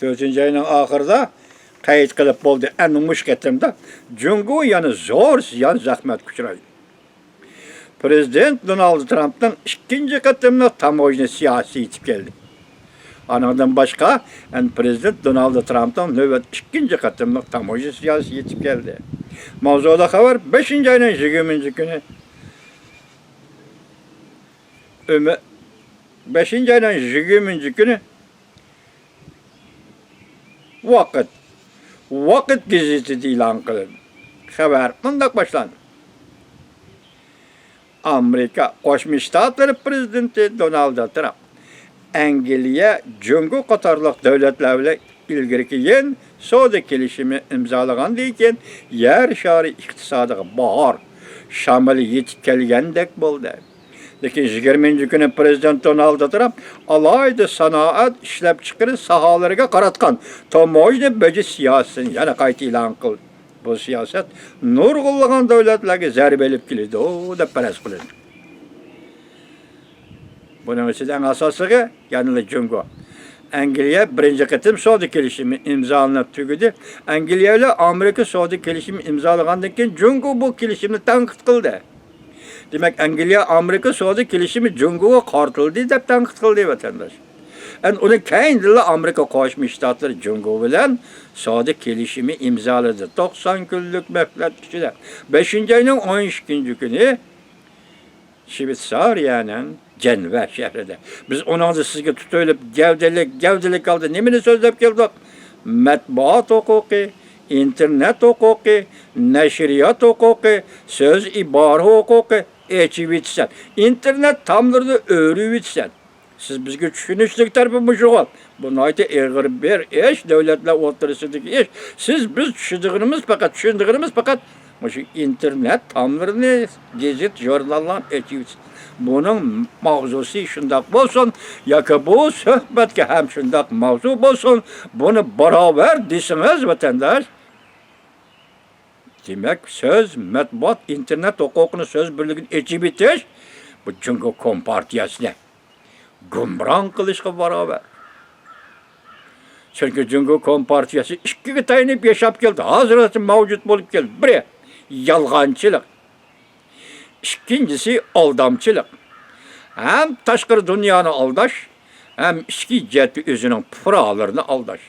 تۆتىنچى ئاينىڭ ئاخىرىدا قەيت قىلىپ بولدى. ئەنە مۇشۇ قېتىمدا جۇڭگو يەنە زور زىيان زەخمەتكە ئۇچرايدۇ. پرېزىدېنت دونالد ترامپنىڭ ئىككىنچى قېتىملىق تاموژنا سىياسىتى يېتىپ كەلدى. ئانىڭدىن باشقا، ئەنە پرېزىدېنت دونالد ترامپنىڭ نۆۋەت ئىككىنچى قېتىملىق تاموژنا سىياسىتى يېتىپ كەلدى. ماۋزۇدا خەۋەر بەشىنچى ئاينىڭ يىگىرمىنچى كۈنى، ئۆمە-، بەشىنچى ئاينىڭ يىگىرمىنچى كۈنى ۋاقىت، ۋاقىت گېزىتىدە ئېلان قىلىندى. خەۋەر مۇنداق باشلاندى. ئامېرىكا قوشما شتاتلىرى پرېزىدېنتى دونالد ترامپ ئەنگلىيە، جۇڭگو قاتارلىق دۆلەتلەر بىلەن ئىلگىرى كېيىن سودا كېلىشىمى ئىمزالىغاندىن كېيىن، يەر شارى ئىقتىسادىغا باھار شامىلى يېتىپ كەلگەندەك بولدى. لېكىن يىگىرمىنچى كۈنى پرېزىدېنت دونالد ترامپ ئالاھىدە سانائەت، ئىشلەپچىقىرىش ساھەلىرىگە قاراتقان تاموژنا بېجى سىياسىتىنى يەنە قايتا ئېلان قىلدى. بۇ سىياسەت نۇرغۇنلىغان دۆلەتلەرگە زەربە ئېلىپ كېلىدۇ، دەپ پەرەز قىلىندى. بۇنىڭ ئىچىدە ئەڭ ئاساسلىقى يەنىلا جۇڭگو. ئەنگلىيە بىرىنچى قېتىم سودا كېلىشىمى ئىمزالىنىپ تۈگىدى. ئەنگلىيە بىلەن ئامېرىكا سودا كېلىشىمى ئىمزالىغاندىن كېيىن جۇڭگو بۇ كېلىشىمنى تەنقىد قىلدى. دېمەك، ئەنگلىيە ئامېرىكا سودا كېلىشىمى جۇڭگوغا قارىتىلدى دەپ تەنقىد قىلدى ۋەتەنداش. ئەنە ئۇنىڭ كەينىدىنلا ئامېرىكا قوشما شتاتلىرى جۇڭگو بىلەن سودا كېلىشىمى ئىمزالىدى. توقسان كۈنلۈك مۆھلەت ئىچىدە بەشىنچى ئاينىڭ ئون ئىككىنچى كۈنى شۋېتسارىيەنىڭ جەنۋە شەھىرىدە. بىز ئۇنىڭدا سىزگە تۇتۇۋېلىپ، گەۋدىلىك، گەۋدىلىك ھالدا نېمىنى سۆزلەپ كەلدۇق؟ مەتبۇئات ھوقۇقى، ئىنتېرنېت ھوقۇقى، نەشرىيات ھوقۇقى، سۆز ئىبارە ھوقۇقى، ئېچىۋېتىسەن. ئىنتېرنېت تاملىرىنى ئۆرۈۋېتىسەن. سىز بىزگە چۈشىنىشلىك تەرىپى مۇشۇغۇ. بۇ ناھايىتى ئېغىر بىر ئىش، دۆلەتلەر ئوتتۇرىسىدىكى ئىش. سىز، بىز چۈشىدىغىنىمىز پەقەت، چۈشىنىدىغىنىمىز پەقەت مۇشۇ ئىنتېرنېت تاملىرىنى، گېزىت، ژۇرناللارنى ئېچىۋېتىش. بۇنىڭ ماۋزۇسى شۇنداق بولسۇن ياكى بۇ سۆھبەتكە ھەم شۇنداق ماۋزۇ بولسۇن، بۇنى باراۋەر دېسىڭىز، ۋەتەنداش، دېمەك، سۆز، مەتبۇئات، ئىنتېرنېت ھوقۇقىنى، سۆز بىرلىكىنى ئېچىۋېتىش، بۇ جۇڭگو كومپارتىيەسىنى گۇمران قىلىشقا باراۋەر. چۈنكى جۇڭگو كومپارتىيەسى ئىككىگە تايىنىپ ياشاپ كەلدى، ھازىرغىچە مەۋجۇت بولۇپ كەلدى. بىرى، يالغانچىلىق. ئىككىنچىسى، ئالدامچىلىق. ھەم تاشقىرى دۇنيانى ئالداش، ھەم ئىچكى جەھەتتە ئۆزىنىڭ پۇقرالىرىنى ئالداش.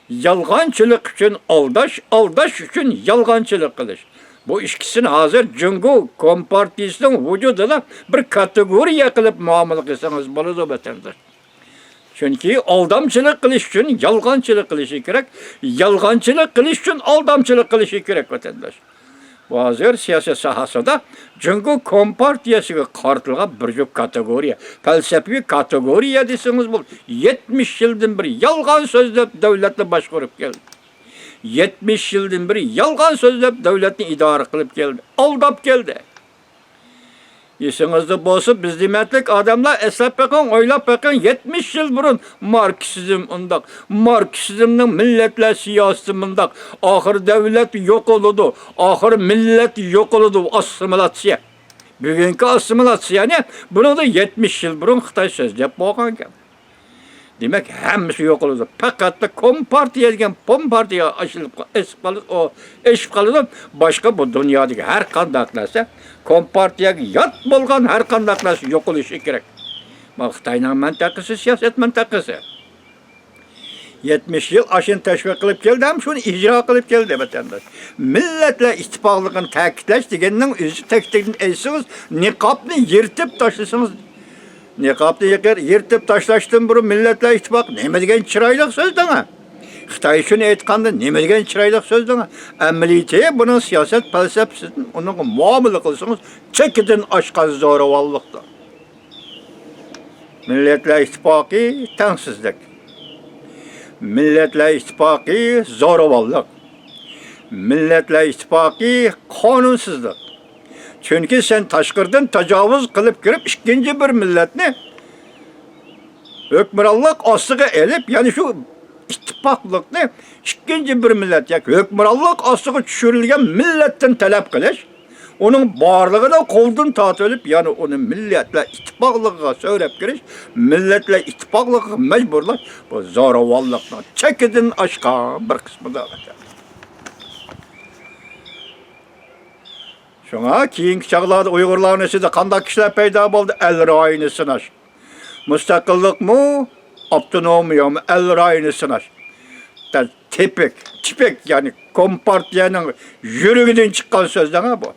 يالغانچىلىق ئۈچۈن ئالداش، ئالداش ئۈچۈن يالغانچىلىق قىلىش. بۇ ئىككىسىنى ھازىر جۇڭگو كومپارتىيىسىنىڭ ۋۇجۇدىدا بىر كاتېگورىيە قىلىپ مۇئامىلە قىلسىڭىز بولىدۇ، ۋەتەنداش. چۈنكى ئالدامچىلىق قىلىش ئۈچۈن يالغانچىلىق قىلىشى كېرەك، يالغانچىلىق قىلىش ئۈچۈن ئالدامچىلىق قىلىشى كېرەك، ۋەتەنداش. بۇ ھازىر سىياسەت ساھەسىدە جۇڭگو كومپارتىيەسىگە قارىتىلغان بىر جۈپ كاتېگورىيە، پەلسەپىۋى كاتېگورىيە دېسىڭىز بولىدۇ. يەتمىش يىلدىن بېرى يالغان سۆزلەپ دۆلەتنى باشقۇرۇپ كەلدى. يەتمىش يىلدىن بېرى يالغان سۆزلەپ دۆلەتنى ئىدارە قىلىپ كەلدى. ئالداپ كەلدى. ئېسىڭىزدە بولسا، بىز دېمەتلىك ئادەملەر، ئەسلەپ بېقىڭ، ئويلاپ بېقىڭ، يەتمىش يىل بۇرۇن ماركسىزم ئۇنداق، ماركسىزمنىڭ مىللەتلەر سىياسىتى مۇنداق، ئاخىر دۆلەت يوقىلىدۇ، ئاخىر مىللەت يوقىلىدۇ، ئاسسىمىلاتسىيە. بۈگۈنكى ئاسسىمىلاتسىيەنى بۇنىڭدا يەتمىش يىل بۇرۇن خىتاي سۆزلەپ بولغانىكەن. دېمەك، ھەممىسى يوقىلىدۇ. پەقەتلا كومپارتىيە دېگەن پومپارتىيە ئېشىپ قالىدۇ. باشقا بۇ دۇنيادىكى ھەر قانداق نەرسە، كومپارتىيەگە يات بولغان ھەر قانداق نەرسە يوقىلىشى كېرەك. مانا خىتاينىڭ مەنتىقىسى، سىياسەت مەنتىقىسى. يەتمىش يىل ئاشۇنى تەشۋىق قىلىپ كەلدى ھەم شۇنى ئىجرا قىلىپ كەلدى، ۋەتەنداش. مىللەتلەر ئىتتىپاقلىقىنى تەكىتلەش دېگەننىڭ ئۆزى، تەكىتلىگىنى ئېيتسىڭىز، نىقابنى يىرتىپ تاشلىسىڭىز، نىقابنى يىقىر-، يىرتىپ تاشلاشتىن بۇرۇن مىللەتلەر ئىتتىپاقى نېمە دېگەن چىرايلىق سۆزلىدىڭە؟ خىتاي شۇنى ئېيتقاندا نېمە دېگەن چىرايلىق سۆزلىدىڭە؟ ئەمەلىيىتى بۇنىڭ سىياسەت پەلسەپىسىدىن ئۇنىڭغا مۇئامىلە قىلسىڭىز چېكىدىن ئاشقان زورىۋاللىقتۇر. مىللەتلەر ئىتتىپاقى تەڭسىزلىك. مىللەتلەر ئىتتىپاقى زورىۋاللىق. مىللەتلەر ئىتتىپاقى قانۇنسىزلىق. چۈنكى سەن تاشقىرىدىن تاجاۋۇز قىلىپ كىرىپ، ئىككىنچى بىر مىللەتنى ھۆكمرانلىق ئاستىغا ئېلىپ، يەنى شۇ ئىتتىپاقلىقنى ئىككىنچى بىر مىللەت ياكى ھۆكمرانلىق ئاستىغا چۈشۈرۈلگەن مىللەتتىن تەلەپ قىلىش، ئۇنىڭ بارلىقىنى قولدىن تارتىۋېلىپ، يەنى ئۇنى مىللەتلەر ئىتتىپاقلىقىغا سۆرەپ كىرىش، مىللەتلەر ئىتتىپاقلىقىغا مەجبۇرلاش، بۇ زورىۋاللىقنىڭ چېكىدىن ئاشقان بىر قىسمىدۇر. شۇڭا كېيىنكى چاغلاردا ئۇيغۇرلارنىڭ ئىچىدە قانداق كىشىلەر پەيدا بولدى؟ ئەل رايىنى سىناش. مۇستەقىللىقمۇ، ئاپتونومىيەمۇ، ئەل رايىنى سىناش. تىپىك، تىپىك، يەنى كومپارتىيەنىڭ يۈرىكىدىن چىققان سۆزلەڭ بۇ.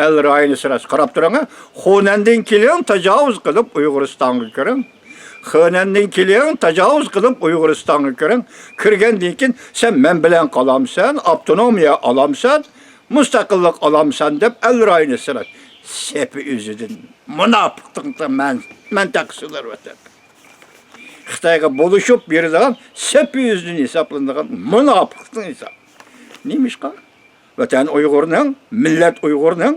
ئەل رايىنى سىناش. قاراپ تۇرۇڭ، خۇنەندىن كېلىڭ، تاجاۋۇز قىلىپ ئۇيغۇرىستانغا كىرىڭ. خۇنەندىن كېلىڭ، تاجاۋۇز قىلىپ ئۇيغۇرىستانغا كىرىڭ. كىرگەندىن كېيىن، سەن مەن بىلەن قالامسەن، ئاپتونومىيە ئالامسەن، مۇستەقىللىق ئالامسەن دەپ ئەل رايىنى سىناش. سېپى ئۆزىدىن مۇناپىقنىڭ مەن-، مەنتىقىسىدۇر ۋەتەن. خىتايغا بولۇشۇپ بېرىدىغان سېپى ئۆزىدىن ھېسابلىنىدىغان مۇناپىقنىڭ ھېسابى. نېمىشقا؟ ۋەتەن ئۇيغۇرنىڭ، مىللەت ئۇيغۇرنىڭ،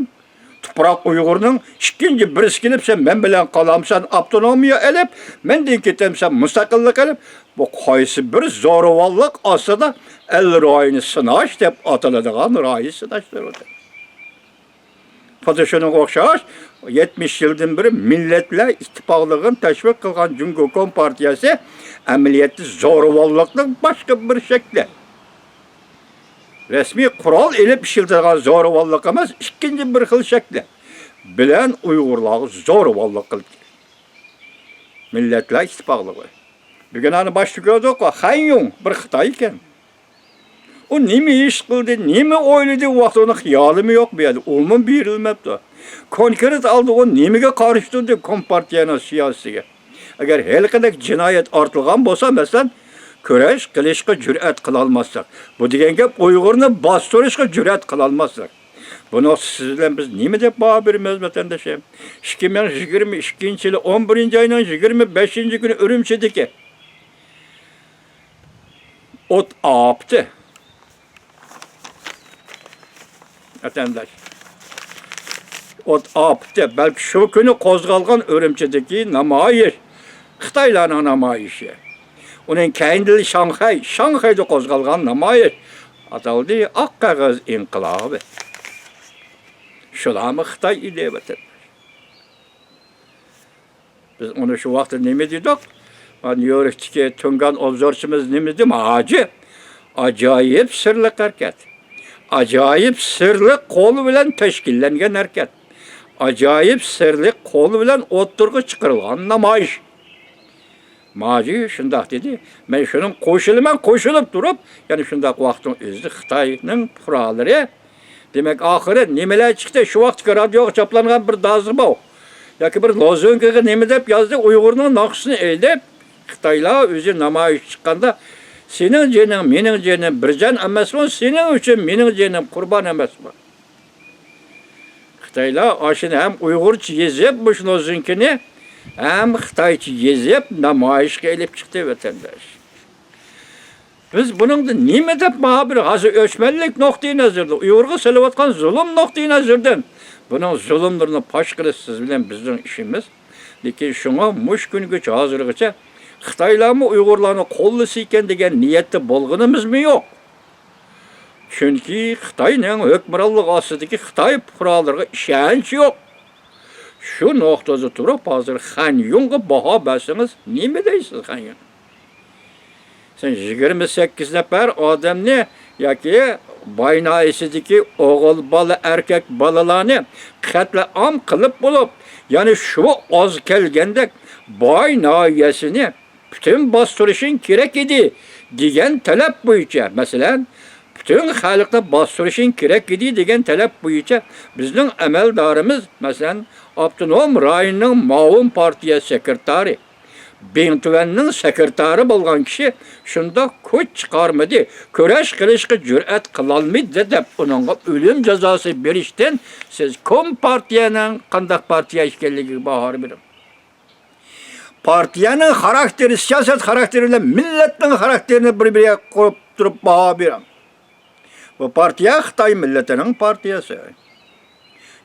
تۇپراق ئۇيغۇرنىڭ ئىككىنچى بىرسى كېلىپ، سەن مەن بىلەن قالامسەن، ئاپتونومىيە ئېلىپ، مەندىن كېتەمسەن، مۇستەقىللىق ئېلىپ، بۇ قايسى بىر زورىۋاللىق ئاستىدا ئەل رايىنى سىناش دەپ ئاتىلىدىغان رايى سىناشتۇر. خۇددى شۇنىڭغا ئوخشاش، يەتمىش يىلدىن بېرى مىللەتلەر ئىتتىپاقلىقىنى تەشۋىق قىلغان جۇڭگو كومپارتىيەسى ئەمەلىيەتتە زورىۋاللىقنىڭ باشقا بىر شەكلى. رەسمىي قورال ئېلىپ ئىشلىتىدىغان زورىۋاللىق ئەمەس، ئىككىنچى بىر خىل شەكلى بىلەن ئۇيغۇرلارغا زورىۋاللىق قىلىپ كېلىدۇ. مىللەتلەر ئىتتىپاقلىقى. بۈگۈن ئانى باشتا كۆردۇققۇ، خەنيۇڭ بىر خىتاي ئىكەن. ئۇ نېمە ئىش قىلدى، نېمە ئويلىدى، ئۇ ۋاقىتتا ئۇنىڭ خىيالىمۇ يوق بۇ يەردە، ئۇلمۇ بېرىلمەپتۇ. كونكرېت ھالدا ئۇ نېمىگە قارشى تۇردى كومپارتىيەنىڭ سىياسىتىگە؟ ئەگەر ھېلىقىدەك جىنايەت ئارتىلغان بولسا، مەسىلەن، كۈرەش قىلىشقا جۈرئەت قىلالماسلىق. بۇ دېگەن گەپ ئۇيغۇرنى باستۇرۇشقا جۈرئەت قىلالماسلىق. بۇ نۇقتىدا سىز بىلەن بىز نېمە دەپ باھا بېرىمىز، ۋەتەندىشىم؟ ئىككى مىڭ يىگىرمە ئىككىنچى يىلى ئون بىرىنچى ئاينىڭ يىگىرمە بەشىنچى كۈنى ئۈرۈمچىدىكى ئوت ئاپىتى. ۋەتەنداش. ئوت ئاپىتى، بەلكى شۇ كۈنى قوزغالغان ئۈرۈمچىدىكى نامايىش، خىتايلارنىڭ نامايىشى. ئۇنىڭ كەينىدىن شاڭخەي، شاڭخەيدە قوزغالغان نامايىش ئاتالدى ئاق قەغەز ئىنقىلابى. شۇلارمۇ خىتاي ئىدى، ۋەتەنداش. بىز ئۇنى شۇ ۋاقىتتا نېمە دېدۇق؟ نيۇ يوركتىكى تۇڭگان ئوبزورچىمىز نېمە دېدى؟ ھاجى، ئاجايىپ سىرلىق ھەرىكەت. ئاجايىپ سىرلىق قول بىلەن تەشكىللەنگەن ھەرىكەت. ئاجايىپ سىرلىق قول بىلەن ئوتتۇرىغا چىقىرىلغان نامايىش. ماجى شۇنداق دېدى. مەن شۇنىڭ قوشۇلىمەن، قوشۇلۇپ تۇرۇپ، يەنە شۇنداق ۋاقىتنىڭ ئۆزىدە خىتاينىڭ پۇقرالىرى دېمەك، ئاخىرى نېمىلەر چىقتى؟ شۇ ۋاقىتتىكى رادىيوغا چاپلانغان بىر دازغا بو ياكى بىر لوزۇنكىغا نېمە دەپ يازدى؟ ئۇيغۇرنىڭ ناخشىسىنى ئېلىپ، خىتايلار ئۆزى نامايىش چىققاندا، «سېنىڭ جېنىڭ، مېنىڭ جېنىم بىر جان ئەمەسمۇ؟ سېنىڭ ئۈچۈن مېنىڭ جېنىم قۇربان ئەمەسمۇ؟» خىتايلار ئاشۇنى ھەم ئۇيغۇرچە يېزىپ، مۇشۇ لوزۇنكىنى ھەم خىتايچە يېزىپ نامايىشقا ئېلىپ چىقتى، ۋەتەنداش. بىز بۇنىڭدا نېمە دەپ باھا بېرىمىز؟ ھازىر ئۆچمەنلىك نۇقتىئى نەزىرىدىن، ئۇيغۇرغا سېلىۋاتقان زۇلۇم نۇقتىئى نەزىرىدىن، بۇنىڭ زۇلۇملىرىنى پاش قىلىش سىز بىلەن بىزنىڭ ئىشىمىز. لېكىن شۇڭا مۇشۇ كۈنگىچە، ھازىرغىچە خىتايلارمۇ ئۇيغۇرلارنى قوللىسا ئىكەن دېگەن نىيەتتە بولغىنىمىزمۇ يوق. چۈنكى خىتاينىڭ ھۆكۈمرانلىقى ئاستىدىكى خىتاي پۇقرالىرىغا ئىشەنچ يوق. شۇ نۇقتىدا تۇرۇپ، ھازىر خەن يۇڭغا باھا بەرسىڭىز، نېمە دەيسىز خەن يۇڭ؟ سەن يىگىرمە سەككىز نەپەر ئادەمنى ياكى باي ناھىيەسىدىكى ئوغۇل بالا، ئەركەك بالىلارنى قەتلىئام قىلىپ بولۇپ، يەنى شۇ ئاز كەلگەندەك باي ناھىيەسىنى پۈتۈن باستۇرۇشۇڭ كېرەك ئىدى دېگەن تەلەپ بويىچە، مەسىلەن، پۈتۈن خەلقنى باستۇرۇشۇڭ كېرەك ئىدى دېگەن تەلەپ بويىچە بىزنىڭ ئەمەلدارىمىز، مەسىلەن، ئاپتونوم رايوننىڭ مۇئاۋىن پارتىيە سېكرېتارى، بىڭتۈەننىڭ سېكرېتارى بولغان كىشى شۇنداق كۈچ چىقارمىدى، كۈرەش قىلىشقا جۈرئەت قىلالمىدى دەپ ئۇنىڭغا ئۆلۈم جازاسى بېرىشتىن سىز كومپارتىيەنىڭ قانداق پارتىيە ئىكەنلىكىگە باھا بېرىڭ. پارتىيەنىڭ خاراكتېرى، سىياسەت خاراكتېرى بىلەن مىللەتنىڭ خاراكتېرىنى بىر-بىرىگە قويۇپ تۇرۇپ باھا بېرىڭ. بۇ پارتىيە خىتاي مىللىتىنىڭ پارتىيەسى.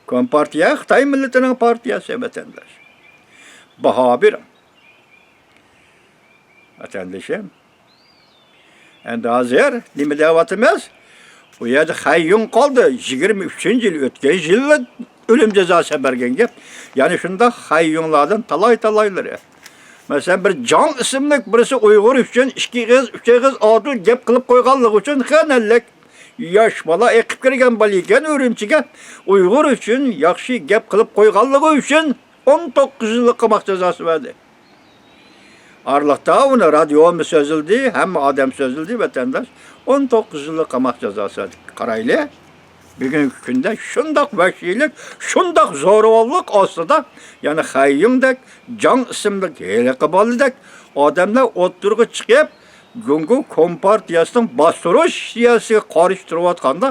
كومپارتىيە خىتاي مىللىتىنىڭ پارتىيەسى، ۋەتەنداش. باھا بېرىڭ. ۋەتەندىشىم. ئەمدى ھازىر نېمە دەۋاتىمىز؟ ئۇ يەردە خەن يۇڭ قالدى. يىگىرمە ئۈچىنچى يىل، ئۆتكەن يىللا ئۆلۈم جازاسى بەرگەن گەپ. يەنە شۇنداق خەن يۇڭلاردىن تالاي-تالايلىرى. مەسىلەن، بىر جاڭ ئىسىملىك بىرسى ئۇيغۇر ئۈچۈن ئىككى ئېغىز، ئۈچ ئېغىز ئادىل گەپ قىلىپ قويغانلىقى ئۈچۈن خېنەنلىك ياش بالا ئېقىپ كىرگەن بالا ئىكەن ئۈرۈمچىگە. ئۇيغۇر ئۈچۈن ياخشى گەپ قىلىپ قويغانلىقى ئۈچۈن ئون توققۇز يىللىق قاماق جازاسى بەردى. ئارىلىقتا ئۇنى رادىيومۇ سۆزلىدى، ھەممە ئادەم سۆزلىدى، ۋەتەنداش. ئون توققۇز يىللىق قاماق جازاسى بەردى. قارايلى، بۈگۈنكى كۈندە شۇنداق ۋەھشىيلىك، شۇنداق زورىۋاللىق ئاستىدا، يەنى خەن يۇڭدەك، جاڭ ئىسىملىك ھېلىقى بالىدەك ئادەملەر ئوتتۇرىغا چىقىپ، جۇڭگو كومپارتىيەسىنىڭ باستۇرۇش سىياسىتىگە قارشى تۇرۇۋاتقاندا،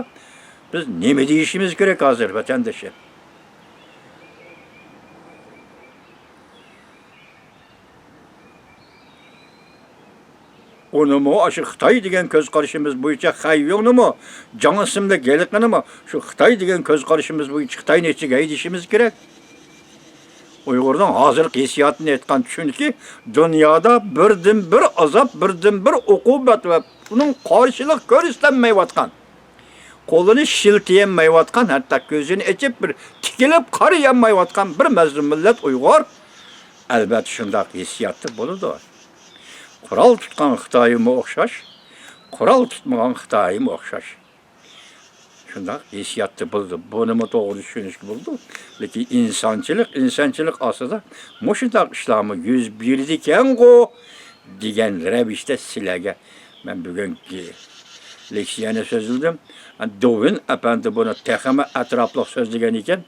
بىز نېمە دېيىشىمىز كېرەك ھازىر، ۋەتەندىشىم؟ ئۇنىمۇ ئاشۇ خىتاي دېگەن كۆز قارىشىمىز بويىچە خەن يۇڭنىمۇ، جاڭ ئىسىملىك ھېلىقىنىمۇ شۇ خىتاي دېگەن كۆز قارىشىمىز بويىچە خىتاينىڭ ئىچىگە ھەيدىشىمىز كېرەك. ئۇيغۇرنىڭ ھازىرقى ھېسسىياتىنى ئېيتقان، چۈنكى دۇنيادا بىردىنبىر ئازاب، بىردىنبىر ئوقۇبەت ۋە ئۇنىڭ قارشىلىق كۆرسىتەلمەيۋاتقان، قولىنى شىلتىيەلمەيۋاتقان، ھەتتا كۆزىنى ئېچىپ بىر تىكىلىپ قارىيالمايۋاتقان بىر مەزلۇم مىللەت ئۇيغۇر. ئەلۋەتتە شۇنداق ھېسسىياتتا بولىدۇ. قورال تۇتقان خىتايمۇ ئوخشاش، قورال تۇتمىغان خىتايمۇ ئوخشاش. شۇنداق ھېسسىياتتا بولىدۇ. بۇنىمۇ توغرا چۈشىنىشكە بولىدۇ. لېكىن ئىنسانچىلىق، ئىنسانچىلىق ئاستىدا مۇشۇنداق ئىشلارمۇ يۈز بېرىدىكەنغۇ دېگەن رەۋىشتە سىلەرگە مەن بۈگۈنكى لېكسىيەنى سۆزلىدىم. دۇۋىن ئەپەندى بۇنى تېخىمۇ ئەتراپلىق سۆزلىگەن ئىكەن.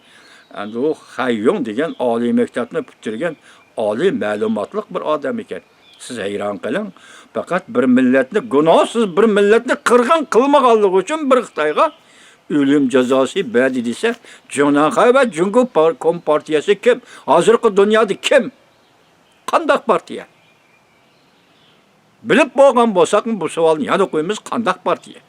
ئەمدى ئۇ خەن يۇڭ دېگەن ئالىي مەكتەپنى پۈتتۈرگەن ئالىي مەلۇماتلىق بىر ئادەم ئىكەن. سىز ھەيران قېلىڭ. پەقەت بىر مىللەتنى، گۇناھسىز بىر مىللەتنى قىرغىن قىلمىغانلىقى ئۈچۈن بىر خىتايغا ئۆلۈم جازاسى بەردى دېسە، جۇڭنەنخەي ۋە جۇڭگو پار-، كومپارتىيەسى كىم؟ ھازىرقى دۇنيادا كىم؟ قانداق پارتىيە؟ بىلىپ بولغان بولساقمۇ بۇ سوئالنى يەنە قويىمىز، قانداق پارتىيە؟